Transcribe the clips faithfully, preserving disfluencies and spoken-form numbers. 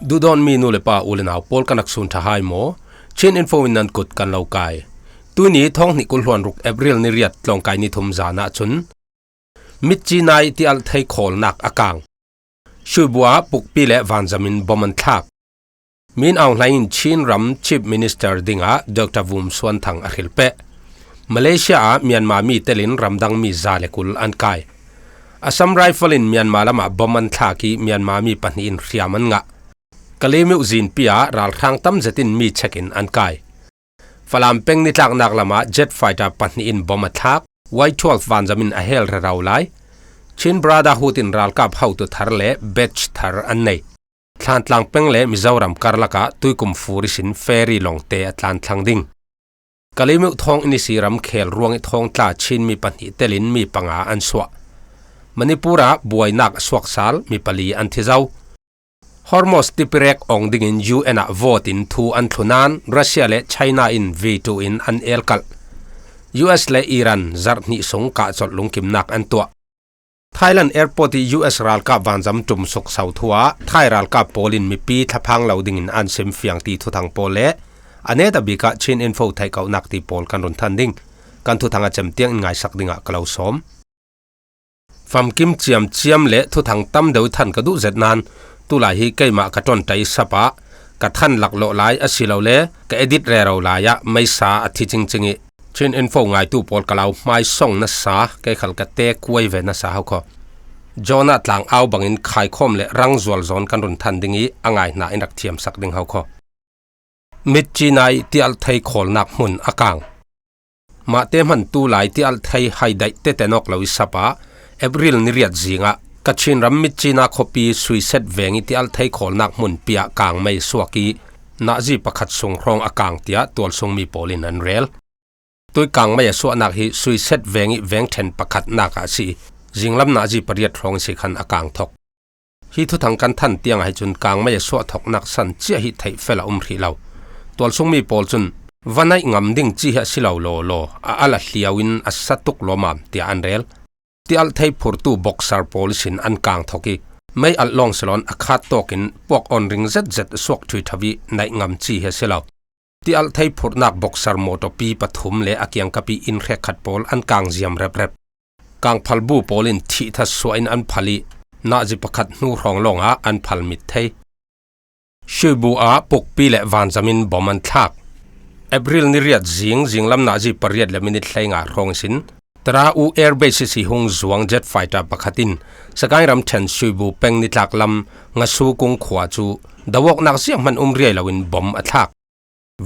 Duhdawtmi nu le pa u le nau pawl kan rak sun ṭha hai maw? Chin Info in nan kut kan lo kai. Tuini thawng hnih kul hluan ruk April ni riat tlawngkai ni thum zan ah cun Myitkyina i tialh thei khawlnak a kang. Shuibu ah pukpi le vanzam in bom an thlak. Min Aung Hlaing in Chin ram Chief Minister dingah Doctor Vum Suan Thang a hril peh. Malaysia ah Myanmar mi telin ramdang mi za le kul an kai. Assam Rifle in Myanmar lamah bom an thlak i Myanmar mi pahnih in hriam an ngah. Kalaymyo zinpi ah ralhrang tam zetin mi check-in an kai. Falam peng ni tlaknak lamah jet fighter pahnih in bom a thlak, Y twelve vanzam in a hel rero lai. Chin Brotherhood in ralkap hotu thar le badge thar an nei. Thlantlang peng le Mizoram karlak ah tuikum fur ihsin ferry lawngte a tlan thlang ding. Kalaymyo thawng inn ihsi ramkhel ruang i thawng tla Chin mi pahnih telin mi panga an suah. Manipur ah buainak a suak sal mi pali an thi zo. Hormuz tipirek awng dingin U N ah vote in thu an thlu nain Russia le China in veto in an elkalh. U S le Iran zarh hnih sung kahcolh lungkimnak an tuah. Thailand airport i U S ralkap vanzam ṭum sukso thu ah Thai ralkap pawl in mipi thlaphang lo dingin an sim fiang ti thuthang pawl le a netabik ah Chin Info theihkohnak ti pawl kan run than ding. Kan thuthang a cem tiang in ngaisak dingah ka lo sawm. Famkim ciamciam le thuthang tam deuh than ka duh zet nain tulai hi keimah ka ṭawnṭai sap ah ka than laklawh lai asilole ka edit rero lai ah meisa a thi cingcing i Chin Info ngaitu pawl ka lau hmaisawng nasa kei khal ka te kuai ve nasa ho khaw. Jonah tlang au bangin khaikhawm le rang zual zawn kan run than ding i a ngai hna in rak thiamsak ding ho khaw. Myitkyina i tialh thei khawlnak hmun a kang. Mahte hman tulai tialh thei hai daih tete nawk lo i sap ah April ni riat zing ah Kachin ram Myitkyina khuapi Suiset veng i tialh thei khawlnak hmun piah kangmei suak i nazi pakhat sung hrawng a kang tiah tualsungmi pawl in an rel. Tui kangmei a suahnak hi Suiset veng i veng ṭhen pakhatnak ah a si. Zinglam nazi pariat hrawng si khan a kang thok. Hi thuthang kan than tiang ahi cun kangmei a suah thoknak san cia hi theih fel a um hrih lo. Tualsungmi pawl cun va naih ngam ding ci hi a si lo lawlaw a al a hliau in a sa tuk lawmam tiah an rel. Tialh thei phurtu boxer pawl ihsin an kang thok i mei alh lawng si loin a khat tawkin puak awn ring zetzet a suak ṭhui ṭho i naih ngam ci hi a si lo. Tialh thei phurhnak boxer mawtawpi pathum le a kiangkap i inn hrekkhat pawl an kang ziam reprep. Kangphalbu pawl in thihthasuah in an phal i nazi pakhat hnu hrawng lawngah an phal mit thei. Shuibu ah pukpi le vanzam in bom an thlak. April ni riat zing zinglam nazi pariat le minit hleinga hrawng ihsin Tara U Air Base ihsi hung zuang jet fighter pakhat in Sagaing ramṭhen Shuibu peng nitlak lam Ngasu kung khua cu doawknak zianghman um riai loin bom a thlak.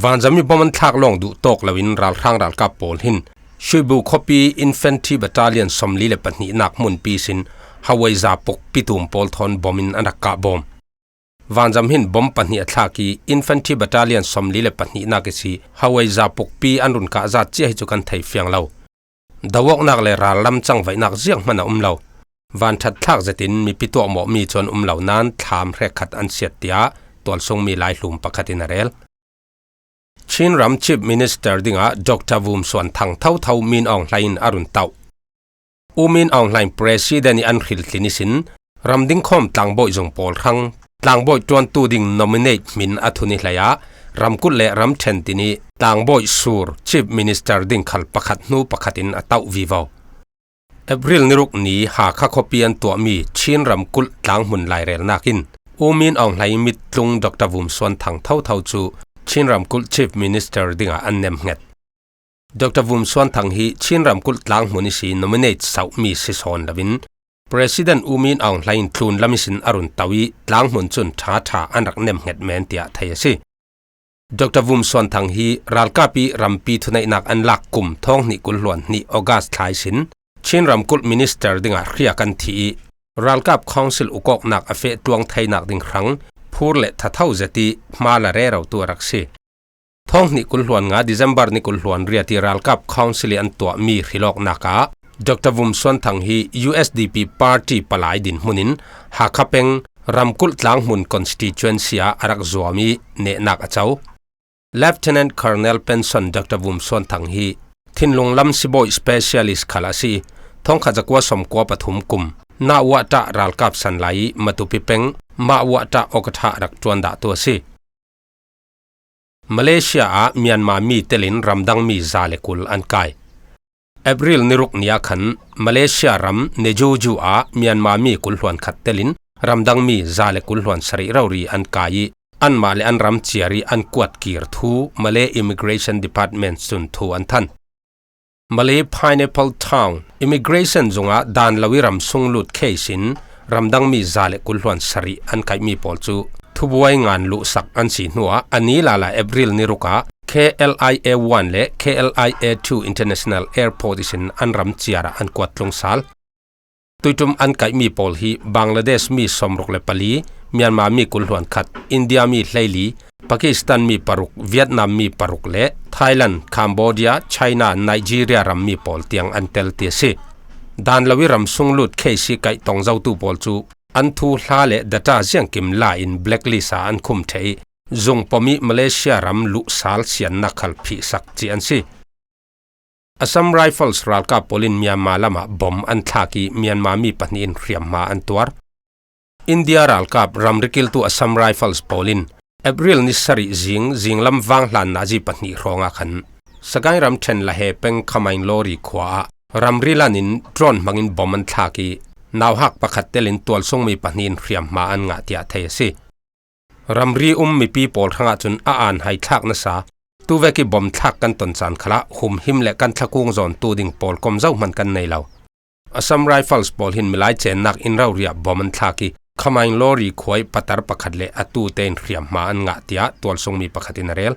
Vanzam i bom an thlak lawng duh tawk loin ralhrang ralkap pawl hin Shuibu khuapi Infantry Battalion sawmli le pahnihnak hmunpi sin Hawaiza pukpi tum pawl thawn bom in an rak kah bawm. Vanzam hin bom pahnih a thlak i Infantry Battalion sawmli le pahnihnak ihsi Hawaiza pukpi an run kah zat cia hi cu kan thei fiang lo. Doawknak le rallam cangvaihnak zianghman a um lo. Vanṭhat thlak zetin mipi tuahmawhmi cu an um lo nain thlam hrekkhat an siat tiah tualsungmi laihlum pakhat in a rel. Chin ram Chief Minister dingah Doctor Vum Suan Thang thotho Min Aung Hlaing in a run tauh. U Min Aung Hlaing President i an hrilhlin ihsin ram dingkhawm tlangbawi zung pawl hrang tlangbawi ṭuantu ding nominate hmin a thun i hlei ah ramkulh le ramṭhen tin i tlangbawi sur Chief Minister ding khal pakhat hnu pakhat in a tauh vivo. April ni ruk ni Hakha khuapi an tuahmi Chin ramkulh tlanghmun lairelnak in U Min Aung Hlaing mittlung Doctor Vum Suan Thang thotho cu Chin ramkulh Chief Minister dingah an nemhnget. Doctor Vum Suan Thang hi Chin ramkulh tlanghmun ihsi nominate sauhmi si sawn loin President U Min Aung Hlaing in tlunlam ihsin a run tauh i tlanghmun cun ṭhaṭha an rak nemhnget men tiah thei a si. Doctor Vum Suan Thang hi ralkap i rampi thuneihnak an lak kum thawng hnih kul hluan hnih August thla ihsin Chin ramkulh minister dingah hriak an thi i ralkap council ukawknak a feh tluang theinak ding hrang phur le thatho zet i hma la rerotu a rak si. Thawng hnih kul hluan nga December ni kul hluan riat i ralkap council i an tuahmi hrilawknak ah Doctor Vum Suan Thang hi U S D P party palai dinhmun in Hakha peng ramkulh tlanghmun constituency ah a rak zuam i nehnak a co. Lieutenant Colonel pension Doctor Vum Suan Thang hi thinlung lam sibawi specialist khal a si. Thawngkhat zakua sawmkua pathum kum Nawata ralkap san lai i Matupi peng Mawata Okatha rak ṭuan dah tu a si. Malaysia ah Myanmar mi telin ramdang mi za le kul an kai. April ni ruk ni ah khan Malaysia ram Nejuju ah Myanmar mi kul hluan khat telin ramdang mi za le kul hluan sarih rori an kai i, anmah le an ram ciar i an kuat kir thu Malay Immigration Department cun thu an than. Malay Pineapple Town immigration zungah dan lo i ram sung lut case in ramdang mi za le kul hluan sarih an kaihmi pawl cu thubuai ngan luhsak an si hnuah a ni lala April ni ruk ah K L I A one le K L I A two International Airport ihsin an ram ciar ah an kuat tlung sal. Tuiṭum an kaihmi pawl hi Bangladesh mi sawmruk le pali, Myanmar mi kul hluan khat, India mi hleili, Pakistan mi paruk, Vietnam mi paruk le Thailand, Cambodia, China, Nigeria ram mi pawl tiang an tel ti a si. Dan lo i ram sung lut case i kaih tong zotu pawl cu an thu hla le data ziangkim la in blacklist ah an khum ṭheh i, zung pom i Malaysia ram luh sal siannak khal phihsak ci an si. Assam Rifles ralkap pawl in Myanmar lamah bom an thlak i Myanmar mi pahnih in hriamhma an tuar. India ralkap ramri kiltu Assam Rifles pawl in April ni sarih zing zinglam vanghlan nazi pahnih hrawngah khan Sagaing ram ṭhen Lahe peng Khamaing Lori khua ah ramri lan in drone hmangin bom an thlak i nauhak pakhat telin tualsungmi pahnih in hriamhma an ngah tiah thei a si. Ramri um mipi pawl hrangah cun a aan hai thlak nasa, tuvek i bom thlak kan ton caan khalah humhim le kan thlakung zawntu ding pawlkom zohman kan nei lo. Assam Rifles pawl hin milai cennak inn roriah bom an thlak i Khamaing Lori khua i patar pakhat le a tute in hriamhma an ngah tiah tualsungmi pakhat in a rel.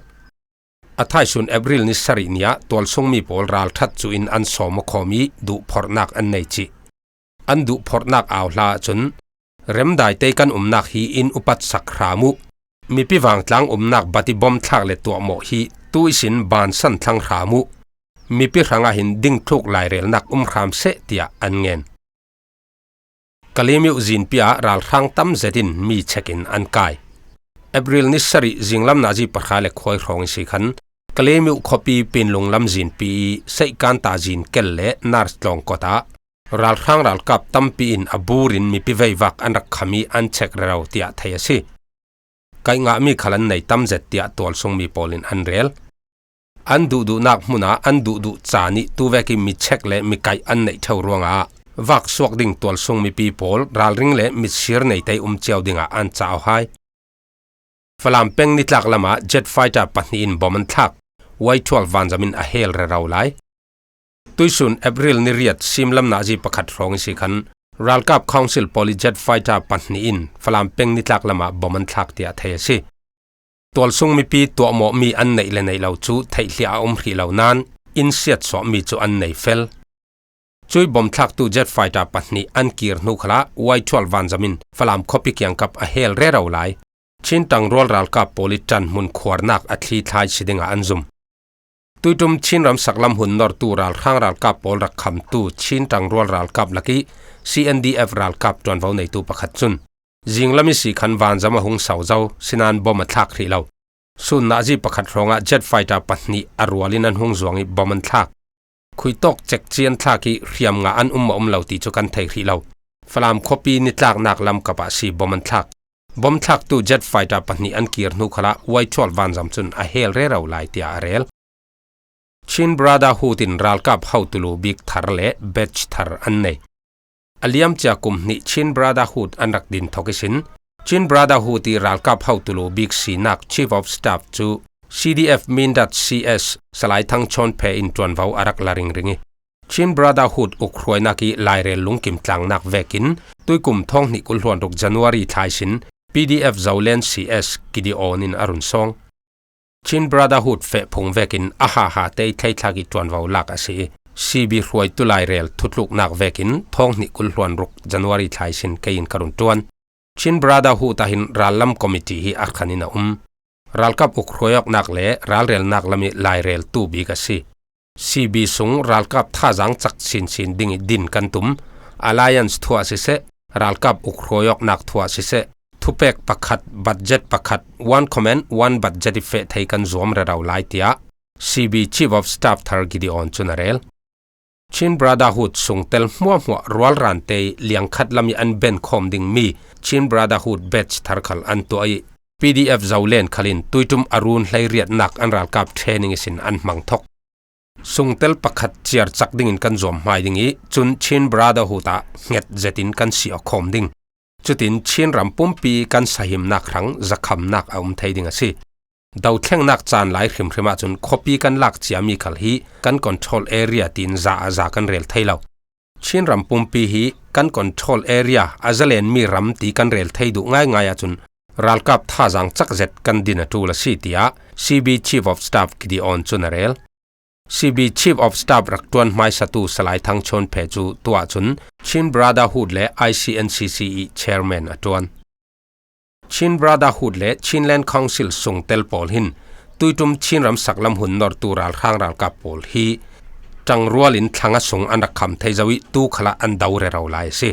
A thaisun April ni sarih ni ah tualsungmi pawl ralṭhat cu in an sawm aw khawm i duhphorhnak an nei cih. An duhphorhnak au hla ahcun, remdai tei kan umnak hi in upatsak hram uh. Mipi vangtlang umnak bat i bom thlak le tuahmawh hi tu ihsin bansan thlang hram uh. Mipi hrangah hin dingthluk lairelnak um hram seh tiah an ngen. Kalimiu zinpi ah ralhrang tam zetin mi chekin an kai. April ni sarih zinglam nazi pahra le khuai hrawng i si khan Kalimiu khuapi Pinlung lam zinpi i Seihkanta zin kel le Nars tlawng kawt ah ralhrang ralkap tampi in a bur in mipi veivak an rak kham i an chek rero tiah thei a si. Kaih ngahmi khal an nei tam zet tiah tualsungmi pawl in an rel. An duhduhnak hmunah an duhduh caan i tuvek i mi chek le mi kaih an neih ṭheu ruangah vak suak ding tualsung mipi pawl ralring le mitsir neite um cio dingah an cauk hai. Falam peng nitlak lamah jet fighter pahnih in bom an thlak, Y twelve vanzam in a hel rero lai. Tuisun April ni riat simlam nazi pakhat hrawng i si khan ralkap council pawl i jet fighter pahnih in Falam peng nitlak lamah bom an thlak tiah thei a si. Tualsung mipi tuahmawhmi an neih le neih lo cu theihhliah a um hrih lo nain in siatsuahmi cu an nei fel. Cui bom thlaktu jet fighter pahnih an kir hnu khalah Y twelve vanzam in Falam khuapi kiangkap a hel rero lai. Chin ṭangrual ralkap pawl i ṭanhmun khuarnak a thlithlai si dingah an zum. Tuiṭum Chin ram saklam hun nortu ralhrang ralkap pawl rak khamtu Chin ṭangrual ralkap lak i C N D F ralkap ṭuanvo neitu pakhat cun zinglam i si khan vanzam a hung so zo, sinain bom a thlak hrih lo. Sun nazi pakhat hrawngah jet fighter pahnih a rual in an hung zuang i bom an thlak. Khuitawk cekci an thlak i hriamnga an um a um lo ti cu kan thei hrih lo. Falam khuapi nitlaknak lam kap ah si bom an thlak. Bom thlaktu jet fighter pahnih an kir hnu khalah Y twelve vanzam cun a hel rero lai tiah a rel. Chin Brotherhood in ralkap hotulu bik thar le badge thar an nei. A liamcia kum hnih Chin Brotherhood an rak din thok ihsin Chin Brotherhood i ralkap hotulu bik sinak Chief of Staff cu C D F Mindat C S Salai Thang Chawn Phe in ṭuanvo a rak la ringring i Chin Brotherhood ukhruainak i lairel lungkim tlangnak vekin tuikum thawng hnih kul hluan ruk January thla ihsin P D F Zoland C S Gideon in a run sawng. Chin Brotherhood fehphung vekin a haha tei thleithlak i ṭuanvo lak a si i C B hruaitu lairel thutluknak vekin thawng hnih kul hluan ruk January thla ihsin kei in ka run ṭuan. Chin Brotherhood ah hin rallam committee hi a khan in a um. Ralkap ukhruai awknak le ralrelnak lam i laireltu bik a si. C B sung ralkap thazaang cak sinsin ding i din kan tum. Alliance thuah siseh, ralkap ukhruai awknak thuah siseh, thupek pakhat, budget pakhat, one command, one budget i feh thei kan zuam rero lai tiah C B Chief of Staff thar Gideon cun a rel. Chin Brotherhood sungtel hmuahhmuah rualrante liangkhat lam ih an benkhawm ding mi Chin Brotherhood batch thar khal an tuah ih, P D F Zoland khal in tuiṭum a run hleiriatnak an ralkap training ihsin an hmang thok. Sungtel pakhat ciarcak dingin kan zuam hmai ding ih, cun Chin Brotherhood ah hnget zetin kan siawkhawm ding. Cutin Chin ram pumpi kan sahimnak hrang zakhamnak a um thei ding a si. Dothlengnak caan lai hrimhrim ahcun khuapi kan lak ciami khal hi kan control area tiin za ah za kan rel thei lo. Chin ram pumpi hi kan control area a zalenmi ram ti kan rel thei duh ngaingai ahcun ralkap thazaang cak zet kan din a ṭul a si, tiah C B Chief of Staff Gideon cun a rel. C B Chief of Staff rak ṭuan hmaisatu Salai Thang Chon Phe cu tuah cun Chin Brotherhood le I C N C C ih chairman a ṭuan. Chin Brotherhood le Chinland Council sungtel pawl hin tuiṭum Chin ram saklam hun nortu ralhrang ralkap pawl hi ṭangrual in thla nga sung an rak kham thei zo ih tu khalah an do rero lai a si.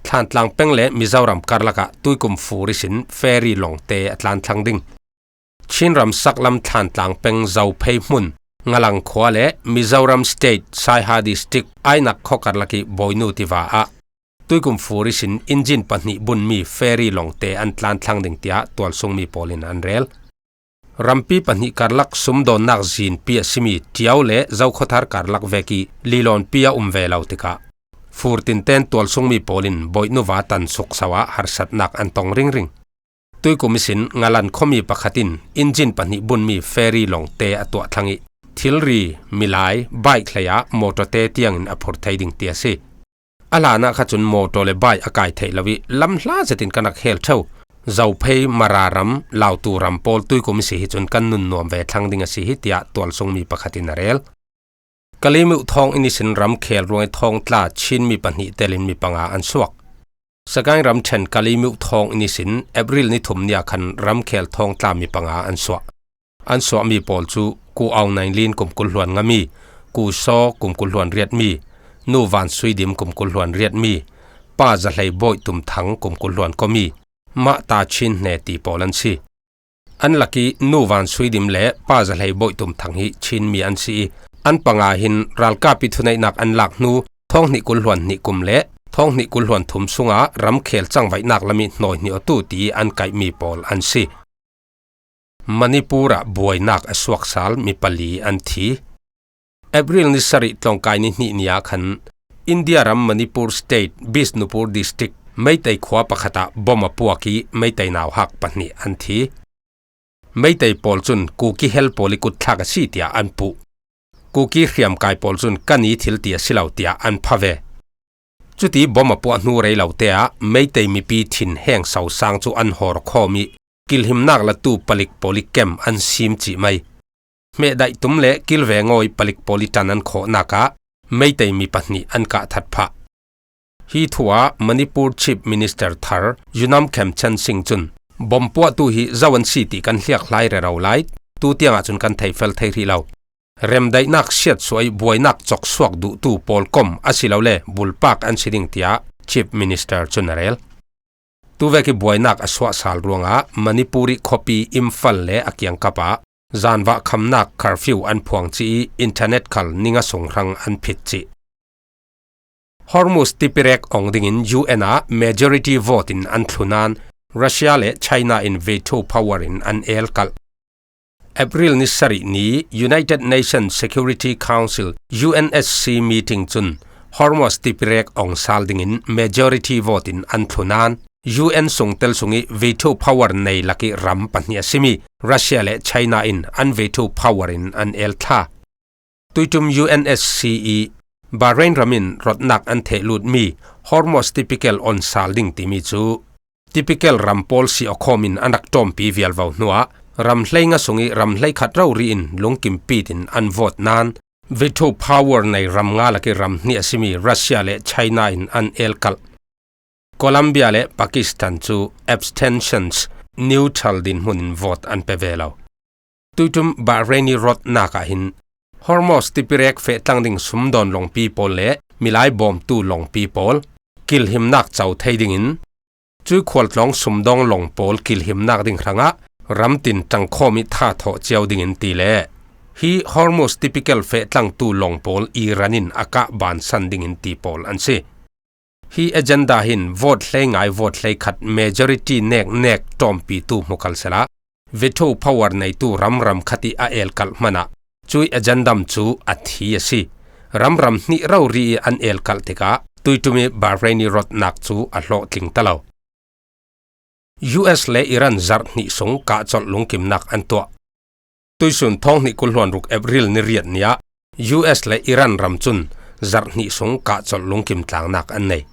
Thlantlang peng le Mizoram karlak ah tuikum fur ihsin ferry lawngte a tlanthlang ding. Chin ram saklam Thlantlang peng Zophei hmun Ngalang khua le Mizoram State Saiha District Ainak khuakarlak ih Bawinu tiva ah tuikum fur ihsin injin pahnih bunmi ferry lawngte an tlanthlang ding, tiah tualsungmi pawl in an rel. Rampi pahnih karlak sumdawnnak zinpi a simi Ṭiau le Zokhawthar karlak vek ih lilawnpi a um ve lo tikah fur tinten tualsungmi pawl in Bawinu va tan sukso ah harsatnak an tong ringring. Tuikum ihsin Ngalan khuami pakhat in injin pahnih bunmi ferry lawngte a tuah thlang ih thilri, milai, bike hleiah mawṭawte tiangin a phur thei ding ti a si. A hlanah kha cun mawṭaw le bike a kai theih lo ih lam hla zetin kan rak hel ṭheu. Zophei, Mara ram, Lautu ram pawl tuikum ihsi hi cun kan nun nuam ve thlang ding a si hi, tiah tualsungmi pakhat in a rel. Kalaymyo thawnginn ihsin ramkhel ruangih thawngtla Chinmi pahnih telin mi panga an suak. Sagaing ramṭhen Kalaymyo thawnginn ihsin April ni thum ni ah khan ramkhel thawngtla mi panga an suah. An suahmi pawl cu Ku Aung Naing Lin kum kul hluan ngami, Ku Saw kum kul hluan riatmi, Nu Van Sui Dim kum kul hluan riatmi, Pa Zahlei Bawih Tum Thang kum kul hluan kuami, Mah Ta Chin Hne ti pawl an si. An lak ih Nu Van Sui Dim le Pa Zahlei Bawih Tum Thang hi Chinmi an si ih, an panga hin ralkap ih thuneihnak an lak hnu thawng hnih kul hluan hnih kum le thawng hnih kul hluan thum sungah ramkhel cangvaihnak lam ih hnawi hnih awtu ti ih an kaihmi pawl an si. Manipur ah buainak a suak sal mi pali an thi. April ni sarih tlawngkai ni hnih ni ah khan India ram Manipur State, Bishnupur District, Meitei khua pakhat ah bom a puak ih Meitei nauhak pahnih an thi. Meitei pawl cun Kuki hel pawl ih kutthlak a si tiah an puh. Kuki hriamkai pawl cun kan i thil ti a si lo tiah an pha ve. Cuti bom a puah hnu rei lote ah Meitei mipi thinheng sosang cu an hawr khawm ih kilhimnak latu palik pawl ih kem an sim cih mai. Hmehdaih tum le kilvengawi palik pawl ih ṭan an khawhnak ah Meitei mi pahnih an kah that phah. Hi thu ah Manipur Chief Minister thar Yu Nam Khemchand Singh cun, bom puahtu hi zo an si ti kan hliakhlai rero lai, tu tiangah cun kan theifel thei hrih lo. Remdaihnak siatsuah ih buainak coksuak duhtu pawl kom asilole bulpak an si ding, tiah Chief Minister cun a rel. Tuvek ih buainak a suahsal ruangah Manipur ih khuapi Imphal le a kiangkap ah zanvah khamnak curfew an phuang cih ih internet khal ninga sung hrang an phit cih. Hormuz tipirek ong dingin U N ah majority vote in an thlu nain Russia le China in veto power in an elkalh. April ni sarih ni United Nations Security Council, U N S C meeting cun Hormuz tipirek ong sal dingin majority vote in an thlu nain U N sungtel sungih veto power nei lakih ram pahnih a simi Russia le China in an veto power in an el thla. Tuiṭum U N S C ih Bahrain ram in rawtnak an thehlutmi Hormuz tipirek ong sal ding timi cu tipirek ram pawl siawkhawm in an rak ṭawmpi vialvo hnuah ram hleinga sungih ram hleikhat rori in lungkimpi in an vote nain veto power nei ram nga lakih ram hnih a simi Russia le China in an elkalh. Colombia le Pakistan cu abstentions, neutral dinhmun in vote an pe ve lo. Tuiṭum Bahrain ih rawtnak ah hin Hormuz tipirek feh tlang ding sumdawn lawngpi pawl le milai bawmtu lawngpi pawl kilhimnak co thei dingin, cui khualtlawng sumdawng lawng pawl kilhimnak ding hrangah ramtin ṭangkhawm ih tha thawh cio dingin ti le Hi Hormuz typical fehtlangtu lawng pawl Iran in a kah bansan dingin ti pawl an si. Hi agenda hin vote hleingai vote hleikhat majority nek nek ṭawmpitu hmu kal sela, veto power neitu ramram khat ih a elkalh hmanah cui agendam cu a thi a si. Ramram hnih rori ih an elkalh tikah tuiṭum ih Bahrain ih rawtnak cu a hlawhtling ta lo. U S le Iran zarh hnih sung kahcolh lungkimnak an tuah. Tuisun thawng hnih kul hluan ruk April ni riat ni ah U S le Iran ram cun zarh hnih sung kahcolh lungkim tlangnak an nei.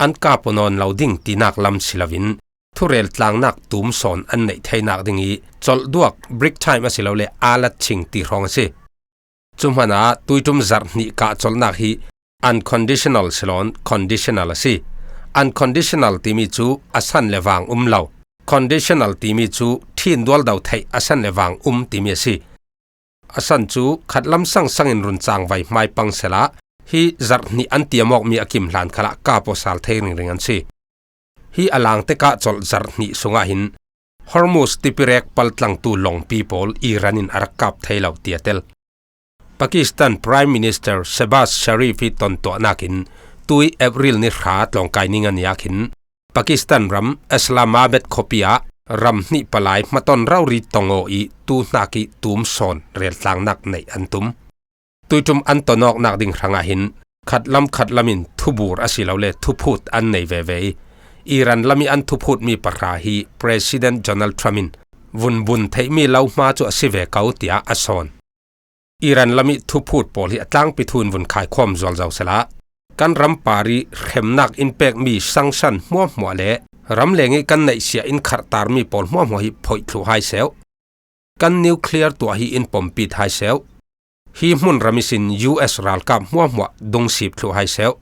An kap aw nawn lo ding tinak lam si loin thurel tlangnak tum sawn an neih theinak ding ih colh duak break time asilole alat ching ti hrawng a si. Cu hmanah tuiṭum zarh hnih kahcolhnak hi unconditional si loin conditional a si. Unconditional timi cu a san le vang um lo. Conditional timi cu ṭhin dualdo theih a san le vang um timi a si. A san cu khatlam sangsang in run cangvai hmai pang sela, hi zarh hnih an tiam awkmi a kim hlan khalah kap aw sal thei ringring an si. Hi a langte kahcolh zarh hnih sungah hin Hormuz tipirek paltlangtu lawngpi pawl Iran in a rak kap thei lo ti a tel. Pakistan Prime Minister Shehbaz Sharif ih tontuahnak in tui April ni hra tlawngkai ni nga ni ah khin Pakistan ram Islamabad khuapi ah ram hnih palai hmaton rori tong aw ih tuhnak ih tum sawn reltlangnak neih an tum. Tuiṭum an tonawknak ding hrangah hin khatlam khatlam in thubur asilole thuphut an nei veve ih Iran lam ih an thuphutmi pahra hi President Donald Trump in vun bun theihmi lo hma cu a si ve ko tiah a sawn. Iran lam ih thuphut pawl hi a tlangpi thu in vun khaikhawm zualzo sela, kan ram par ih hremnak in pekmi sanctions hmuahhmuah le ramleng ih kan neihsiah in kharhtarmi pawl hmuahhmuah hi phoih thluh hai seuh. Kan nuclear tuah hi in pompit hai seuh. Hi hmun ram ihsin U S ralkap hmuahhmuah dungsip thluh hai seuh.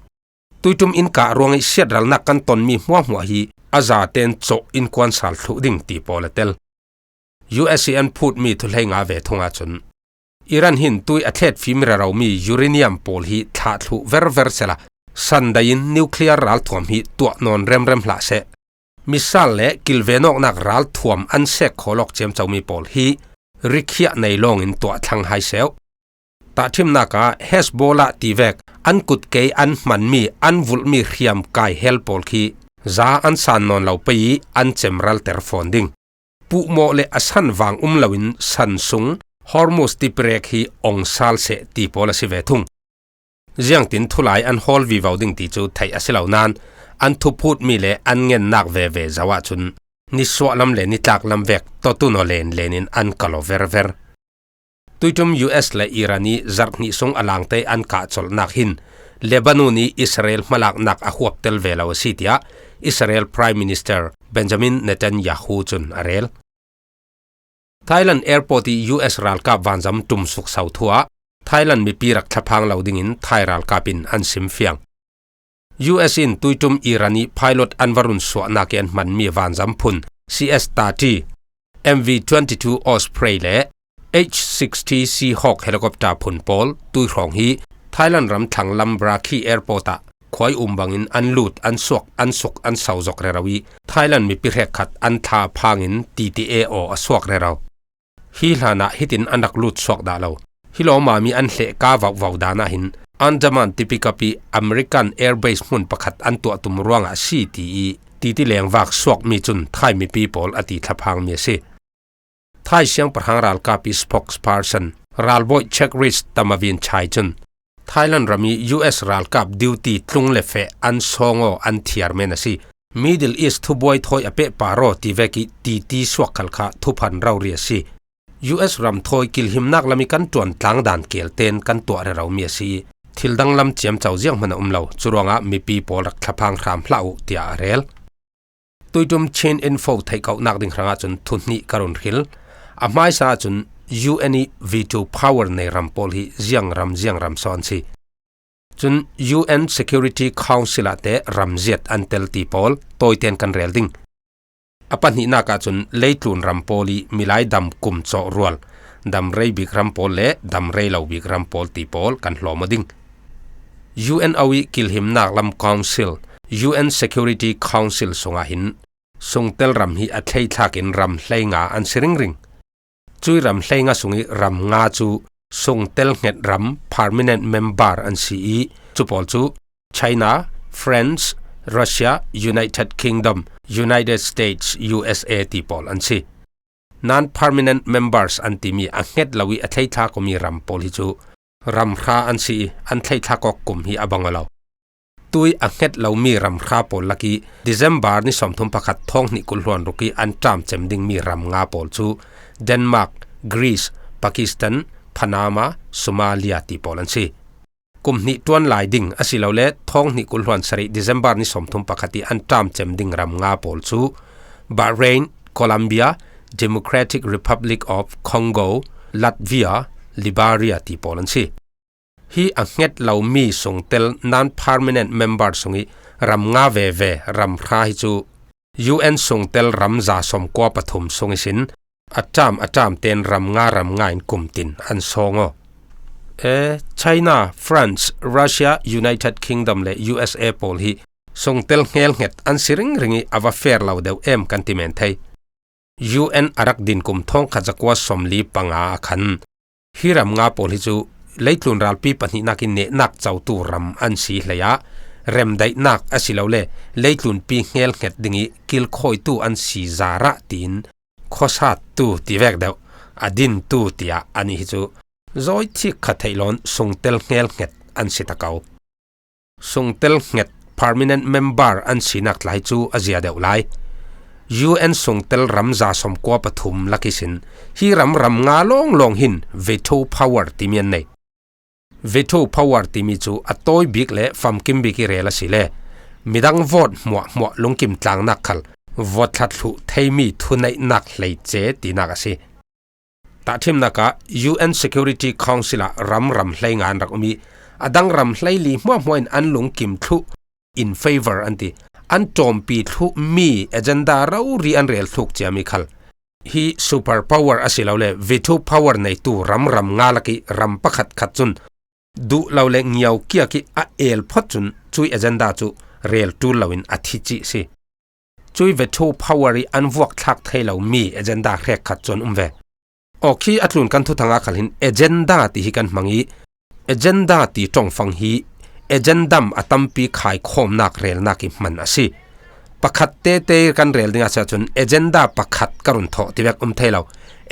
Tuiṭum in kah ruangih siatralnak kan tonmi hmuahhmuah hi a zaten cawh in kuansal thluh ding ti pawl a tel. U S ih an phutmi thuhlei nga ve thung ahcun Iran hin tui a thlet fim reromi uranium pawl hi thlah thluh verver sela, sandai in nuclear ralthuam hi tuah nawn remrem hlah seh. Missile le kilvenawknak ralthuam an sek khawlawk ciamcomi pawl hi rikhiah nei lawngin tuah thlang hai seuh. Tahṭhimnak ah Hezbollah tivek an kutkei an hmanmi an vulhmi hriamkai hel pawl khi za an san nawn lo pei ih an cemralter fawn ding. Puhmawh le a san vang um loin san sung Hormuz tipirek hi ong sal seh ti pawl a si ve thung. Ziangtin thulai an hawl vivo ding ti cu theih a si lo nain an thuphutmi le an ngennak veve zoh ahcun nisuahlam le nitlaklam vek tawtun aw lenlen in an kal aw verver. Tuiṭum U S le Iran ih zarh hnih sung a langte an kahcolhnak hin Lebanon ih Israel hmalaknak a huaptel ve lo a si, tiah Israel Prime Minister Benjamin Netanyahu cun a rel. Thailand airport ih U S ralkap vanzam ṭumsuk so thu ah Thailand mipi rak thlaphang lo dingin Thai ralkap in an simfiang. U S in tuiṭum Iran ih pilot an va run suahnak ih an hmanmi vanzam phun C S thirty, M V twenty-two Osprey le H sixty Seahawk helicopter phun pawl tuihrawng hi Thailand ram thlanglam Brakhi Airport ah khuai um bangin an lut, an suak, an suk, an sau zok rero ih Thailand mipi hrekkhat an thla phangin T T A aw a suak rero. Hi hlanah hitin an rak lut suak dah lo. Hi lawmami an hlehka vauhvau dan ah hin Andaman tipikap ih American Air Base hmun pakhat an tuah tum ruangah a si ti ih T T lengvak suakmi cun Thai mipi pawl a ti thlaphangmi a si. Thai siangpahrang ralkap ih spokesperson ralbawi Chakrit Tamavianchai cun Thailand ram ih U S ralkap duty tlung le feh an sawng aw an thiar men a si. Middle East thubuai thawi a pehpar aw ti vek ih T T suak khal kha thuphan rori a si. U S ram thawi kilhimnak lam ih kan ṭuan tlang dan kelten kan tuah reromi a si ih thil danglam ciamco zianghman a um lo. Curuangah mipi pawl rak thlaphang hram hlah uh, tiah a rel. Tuiṭum Chin Info theihkohnak ding hrangah cun thu hnih ka run hril. A hmaisa ahcun U N ih veto power nei ram pawl hi ziang ram ziang ram so an si. Cun U N Security Council ah teh ramziat an tel ti pawl tawiten kan rel ding. A pahnihnak ahcun leitlun ram pawl ih milai dam kum cawh rual, dam rei bik ram pawl le dam rei lo bik ram pawl ti pawl kan hlawm aw ding. U N O ih kilhimnak lam council, U N Security Council sungah hin sungtel ram hi a thleithlak in ram hleinga an si ringring. Cui ram hleinga sung ih ram nga cu sungtel hnget ram permanent member an si ih, cu pawl cu China, France, Russia, United Kingdom, United States, U S A ti pawl an si. Non-permanent members an timi a hnget lo ih a thleithla komi ram pawl hi cu ram hra an si ih, an thleithla kawk kum hi a bang aw lo. Tui a hnget lomi ram hra pawl lakih December ni sawmthum pakhat thawng hnih kul hluan ruk ih an ṭam cem dingmi ram nga pawl cu Denmark, Greece, Pakistan, Panama, Somalia ti pawl an si. Kum hnih ṭuan lai ding asilole thawng hnih kul hluan sarih December ni sawmthum pakhat ih an ṭam cem ding ram nga pawl cu Bahrain, Colombia, Democratic Republic of Congo, Latvia, Liberia ti pawl an si. Hi a hnget lomi sungtel non-permanent member sungih ram nga veve ram hra hi cu U N sungtel ram za sawmkua pathum sung ihsin a ṭam a ṭam tein ram nga ram nga in kum tin an sawng aw. E, China, France, Russia, United Kingdom le U S A pawl hi sungtel hngelhnget an si ringring ih a va fer lo deuh em kan ti men thei. U N a rak din kum thawngkhat zakua sawmli panga ah khan hi ram nga pawl hi cu leitlun ralpi pahnihnak ih nehnak cotu ram an si hleiah remdaihnak asilole leitlunpi hngelhnget dingih kilkhawitu an si zarah tiin khuasattu ti vek deuh a dintu tiah anih hi cu zawi thik kha theih loin sungtel hngelhnget an si ta ko. Sungtel hnget permanent member an sinak tlai cu a zia deuh lai. U N sungtel ram za sawmkua pathum lak ihsin hi ram ram nga lawnglawng hin veto power timi an nei. Veto power timi cu a tawi bik le famkim bik ih rel asile midang vote hmuahhmuah lungkim tlangnak khal vote thlat hluh theimi thuneihnak hleice tinak a si. Tahṭhimnak ah U N Security Council ah ram ram hleinga an rak um ih a dang ram hleili hmuahhmuah in an lungkim thluh in favor an ti. An ṭawmpi thluhmi agenda rori an rel thluk ciami khal hi super power asilole veto power neitu ram ram nga lakih ram pakhat khat cun duh lo le ngiau kiak ih a el phot cun cui agenda cu rel ṭul loin a thi cih si. Cui veto power ih an vuak thlak thei lomi agenda hrekkhat cu an um ve. Aw, khi a tlun kan thuthang ah khal hin agenda ti hi kan hmang ih agenda ti ṭongfang hi agendam a tampi khaikhawmnak relnak ih hman a si. Pakhat tete kan rel ding ah si ahcun agenda pakhat ka run thawh ti vek um thei lo.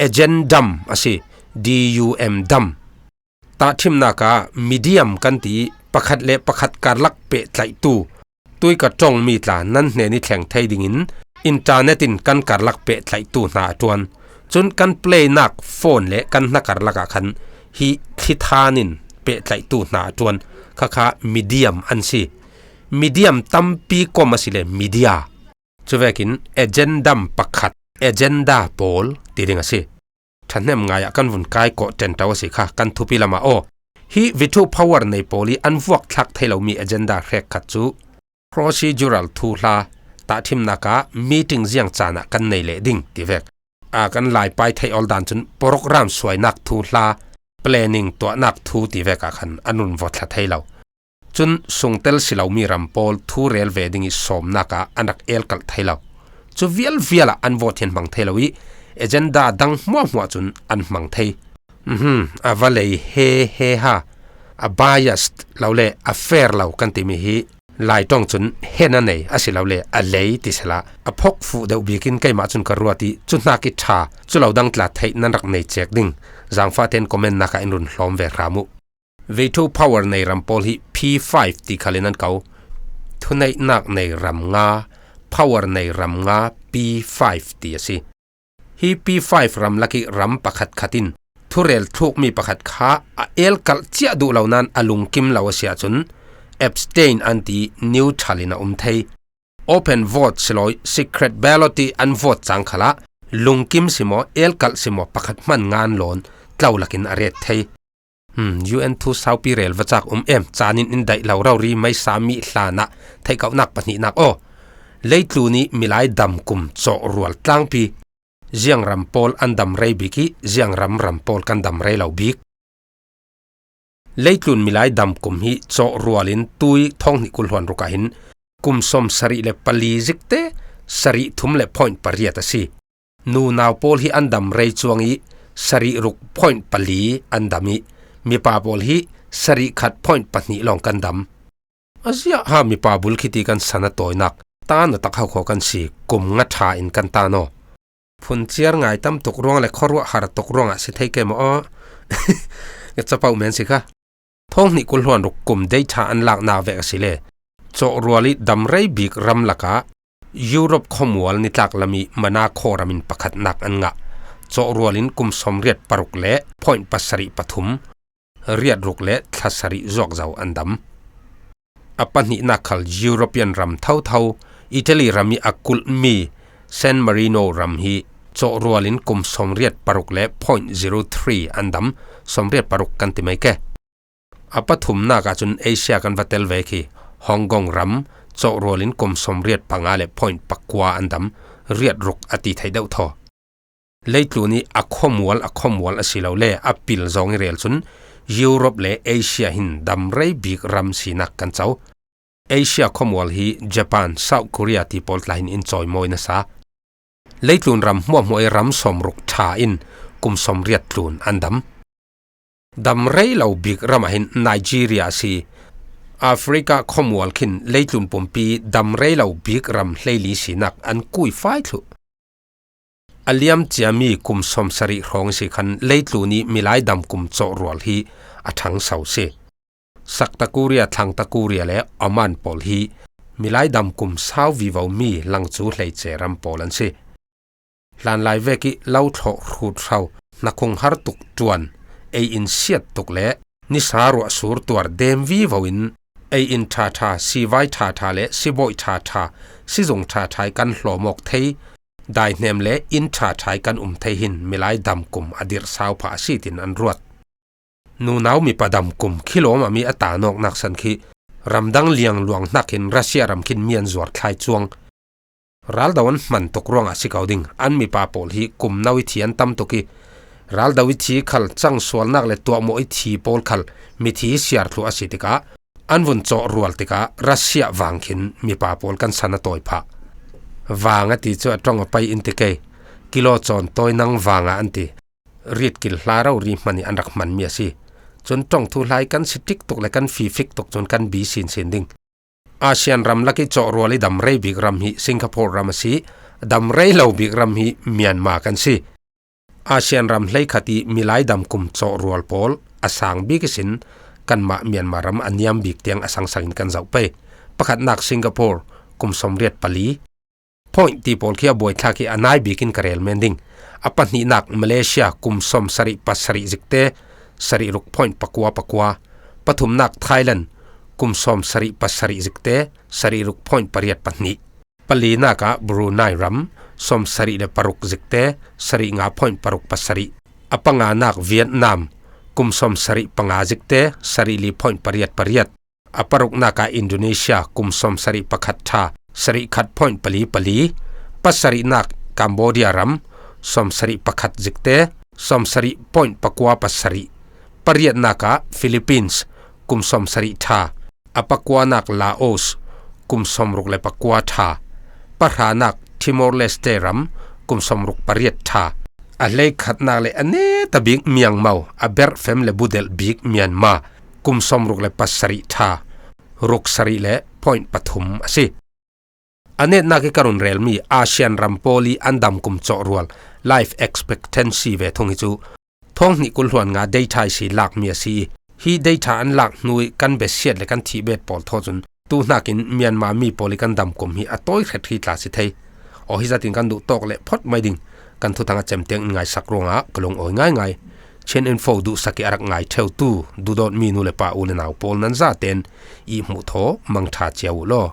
Agendam a si. D U M dam. Tahṭhimnak ah medium kan ti ih pakhat le pakhat karlak pehtlaihtu tui ka ṭongmi tla nan hnen ih thleng thei dingin internet in kan karlak pehtlaihtu hna a ṭuan. Cun kan playnak phone le kan hna karlak ah khan hi thlithan in pehtlaihtu hna a ṭuan. Khakha medium an si. Medium tampi kom asile media. Cuvekin agendam pakhat, agenda pawl ti ding a si. Ṭhahnem ngai ah kan vun kai kawh ṭenṭo a si kha kan thupi lamah aw. Hi veto power nei pawl ih an vuak thlak thei lomi agenda hrekkhat cu procedural thuhla, tahṭhimnak ah meeting ziang caan ah kan nei leh ding ti vek. A kan laipai theih awl dan cun program suainak thuhla, planning tuahnak thu ti vek ah khan an run vawt thla thei lo. Cun sungtel si lomi ram pawl thu rel ve ding ih sawmnak ah an rak elkalh thei lo. Cu vialvial ah an vote hi an hmang thei lo ih agenda dang hmuahhmuah cun an hmang thei. Uhum, a va lei he he ha, a biased lo le a fair lo kan timi hi Lai ṭong cun hen a nei asilole a lei ti sehla a phok fuh deuh bikin keimah cun ka ruat ih cu hnak ih ṭha cu lo dang tla theih nan rak nei cek ding. Zangfah tein comment nak ah in run hlawm ve hram uh. Veto power nei ram pawl hi P five ti khal in an ko. Thuneihnak nei ram nga, power nei ram nga, P five ti a si. Hi P five ram lakih ram pakhat khat in thurel thlukmi pakhat kha a elkalh ciah duh lo nain a lungkim lo a si ahcun abstain an ti, neutral in a um thei. Open vote si lo ih secret ballot ih an vote cang khalah lungkim si maw, elkalh si maw, pakhat hman ngan lawn tlo lakin a ret thei. Hmm, U N thu saupi rel va cak um em? Caan in in daih lo rori meisa mi hlan ah theihkauhnak pahnihnak aw. Leitlun ih milai dam kum cawhrual tlangpi. Ziang ram pawl an dam rei bik ih ziang ram ram pawl kan dam rei lo bik. Leitlun milai dam kum hi cawhrual in tui thawng hnih kul hluan ruk ah hin kum sawm sarih le pali zikte sarih thum le point pariat a si. Nunau pawl hi an dam rei cuang ih sarih ruk point pali an dam ih, mipa pawl hi sarih khat point pahnih lawng kan dam. A ziah ha mipa bul khiti kan sana tawinak tan a tak haukhawh kan si, kum nga ṭha in kan tan aw. Phunciar ngai tam tuk ruang le khuaruah har tuk ruangah si thei ke maw aw? Nga capauh men si kha. Thawng hnih kul hluan ruk kum data an lakna vek a si le, cawhrual ih dam rei bik ram lakah Europe khuamual nitlak lam ih Monaco ram in pakhatnak an ngah. Cawhrual in kum sawmriat paruk le point pasarih pathum, riat ruk le thla sarih zuak zo an dam. A pahnihnak khal European ram thotho, Italy ram ih a kulhmi San Marino ram hi cawhrual in kum sawmriat paruk le point zero three an dam, sawmriat paruk kan ti mai ke. A pathumnak ahcun Asia kan va tel ve khi Hong Kong ram cawhrual in kum sawmriat panga le point pakua an dam, riat ruk a ti thei deuh thaw. Leitlun ih a khuamual a khuamual a si lo le a pil zawng ih rel cun Europe le Asia hin dam rei bik ram sinak kan co. Asia khuamual hi Japan, South Korea ti pawl tla hin in cawimawi nasa. Leitlun ram hmuahhmuah ih ram sawmruk ṭha in kum sawmriat tlun an dam. Dam rei lo bik ram ah hin Nigeria a si. Africa khuamual khin leitlun pumpi dam rei lo bik ram hleili sinak an kuifai thluh. A liam ciami kum sawmsarih hrawng si khan leitlun ih milai dam kum cawhrual hi a ṭhangso si. Sakta Korea, Thlangta Korea le Oman pawl hi milai dam kum sau vivo mi langcu hleice ram pawl an si. Hlanlai vek ih lo thlawh hrut hro, hnakhung har tuk ṭuan, ei in siat tuk le nisa ruah sur tuar dem vivo in ei in ṭhaṭha, sivai ṭhaṭha le sibawih ṭhaṭha, sizung ṭhaṭha ih kan hlawm awk thei, daihnem le inn ṭhaṭha ih kan um thei hin milai dam kum a dirh sau phah a si tin an ruat. Nunau mipa dam kum khilawm ah mi a tan awknak san khi ramdang liangluang hnakin Russia ram khin mi an zuar thlai cuang. Raldo an hman tuk ruangah si ko ding. An mipa pawl hi kum no ih thi an tam tuk ih, raldo ih thi khal cangsualnak le tuahmawh ih thi pawl khal mithi siar thluh a si tikah, an vun cawhrual tikah Russia vang khin mipa pawl kan san a tawi phah. Vang a ti cu a ṭong a pai in ti kei. Kilo cawn tawi nang vang ah an ti. Ritkil hla rori hman ih an rak hmanmi a si. Cun ṭong thuhla ih kan si ṭik tuk le kan fifik tuk cun kan bi sinsin ding. Asian ram lak ih cawhrual ih dam rei bik ram hi Singapore ram a si, dam rei lo bik ram hi Myanmar kan si. Asian ram hleikhat ih milai dam kum cawhrual pawl a sang bik ihsin kanmah Myanmar ram a niam bik tiang a sangsang in kan zoh pei. Pakhatnak Singapore, kum sawmriat pali, point ti pawl khi a buaithlak ih a nai bik in ka rel men ding. A pahnihnak Malaysia, kum sawmsarih pasarih zikte, sarih ruk point pakua pakua. Pathumnak Thailand, kum sawmsarih pasarih zikte, sarih ruk point pariat pahnih. Palinak ah Brunei ram, sawmsarih le paruk zikte, sarih nga point paruk pasarih. A panganak Vietnam, kum sawmsarih panga zikte, sarih li point pariat pariat. A paruknak ah Indonesia, kum sawmsarih pakhat ṭha, sarih khat point pali pali. Pasarihnak Cambodia ram, sawmsarih pakhat zikte, sawmsarih point pakua pasarih. Pariatnak ah Philippines, kum sawmsarih ṭha. A pakuanak Laos, kum sawmruk le pakua ṭha. Pahranak Timor-Leste ram, kum sawmruk pariat ṭha. A hleikhatnak le a neta bik Myanmar, a berhfem le budelh bik Myanmar, kum sawmruk le pasarih ṭha, ruk sarih le point pathum a si. A netnak ih ka run relmi Asian ram pawl ih an dam kum cawhrual, life expectancy ve thung hi cu, thawng hnih kul hluan nga data ihsi lakmi a si ih, hi data an lak hnu ih kan besiat le kan thih bet pawl thaw cun, tu hnakin Myanmar mi pawl ih kan dam kum hi a tawi hret hi tla si thei. Aw, hi zatin kan duh tawk le phot mai ding. Kan thuthang a cem tiang in ngaisak ruangah ka lungawi ngaingai. Chin Info duhsak ih a rak ngai ṭheutu duhdawtmi nu le pa u le nau pawl nan zaten ih hmuh thaw mangṭha cia uh law.